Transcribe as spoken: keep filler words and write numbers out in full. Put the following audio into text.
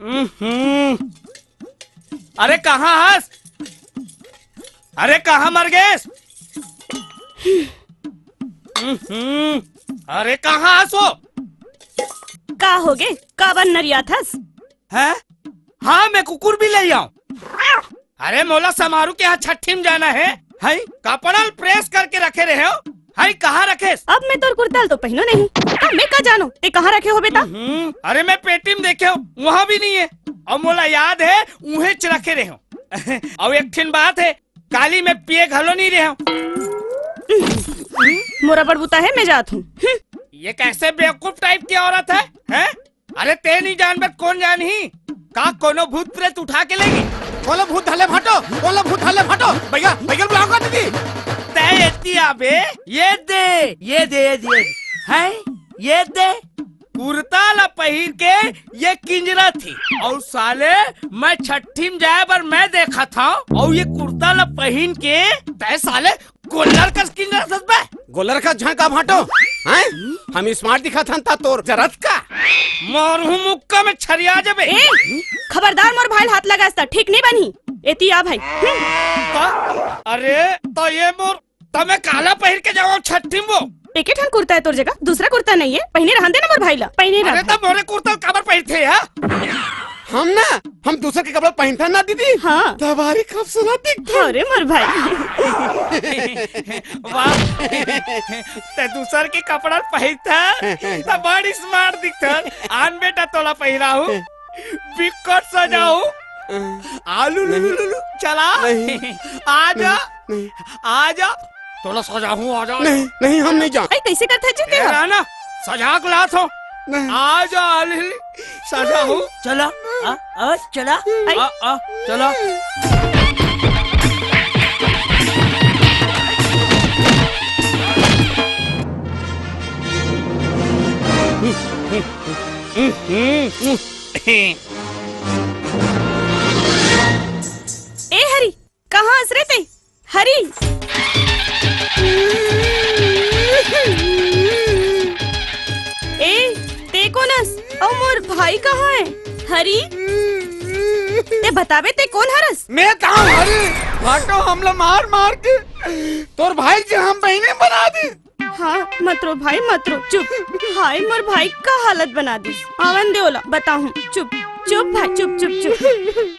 हम्म। अरे कहाँ हस? अरे कहाँ मर गेस? हम्म। अरे कहाँ हस वो? का होगे? काबर नरियाथस? हैं? हाँ, मैं कुकुर भी ले आऊं। अरे मोला समारू के यहाँ छट्ठी में जाना है, हई कपड़ा ल प्रेस करके रखे रहे हो, हई कहाँ रखेस? अब मैं तोर कुर्ता ल तो पहिनो नहीं, अब मैं का जानो ते कहाँ रखे होबे ता? हम्म, अरे मैं पेटी में देखे हो, वहाँ भी नहीं है। और मोला याद है, उहेच रखे रहे हो। और एक ठिन बात है, काली मैं पिए घलो नहीं रहे हो। मोरा बड़ बुता है, मैं जात हूँ। हम्म। ये कैसे बेवकूफ टाइप की औरत है, हैं? अरे ते नहीं जानबे त कोन जानही? का कोनो भूत प्रेत उठा के लेगी? कोला भूत धले भाटो, कोला भूत धले भाटो। भैया, भैया बुलाओ का दीदी। तै एती आबे, ये दे, ये दे, ये दे, ये दे। हैं? ये दे। कुर्ता ला पहिर के ये किंजरा थी। और साले मैं छट्ठी में जाए बर मैं देखा था। और ये कुर्ता ला पहिन के तै साले गोल्लर कस किंजरत हस बे? गोल्लर कस झन का भाटो? हैं? हम स्मार्ट दिखत हन ता तोर जरत का? मारहूं मुक्का में छरिया जबे। ए, खबरदार मोर भाई ल हाथ लगास ता ठीक नहीं बनही। एती आ भाई। हम्म। का? अरे, तो ये मोर, त मैं काला पहिर के जाऊं छट्ठी में वो? एके ठन कुर्ता है तोर जगह, दूसरा कुर्ता नहीं है। पहिने रहन दे ना मोर भाई ला, पहिने अरे रहन। तो मोरे कुर्ता काबर पहिरथे यार? हम ना, हम दूसर के कपड़ा पहिनथन ना दीदी। हाँ। तबारी खूबसूरत दिखथन। अरे मोर भाई। वाह, ते दूसर के कपड़ा पहिरथस, त बड़ी स्मार्ट दिखथस। आन बेटा तोला पहिराहूं, बिकट सजाहूं। आलू लुलु लुलु, चला। नहीं। आजा, नहीं। आजा। तोला सजाहूं, आजा। नहीं, नहीं, हम नहीं जा। अई, कैसे करता है जी ए, तेरा? राना, सजा के लात हो। नहीं। आजा, आलू, सजाहूं। चला, आ, आ, चला। अई। आ, आ, चला। ए हरी, कहाँ हस रे तैं? हरी। ए, तैं कोन हस? अउ मोर भाई कहाँ हे? हरी, तैं बताबे तैं कोन हरस? मैं कहाँ हरी? भाटो हमला मार मार के तोर भाई के हम बहिनी बना दे। हाँ, मत रो भाई, मत रो, चुप। हाय, मोर भाई का हालत बना दिस। आवन दे ओला, बताहूँ। चुप, चुप भाई, चुप, चुप, चुप।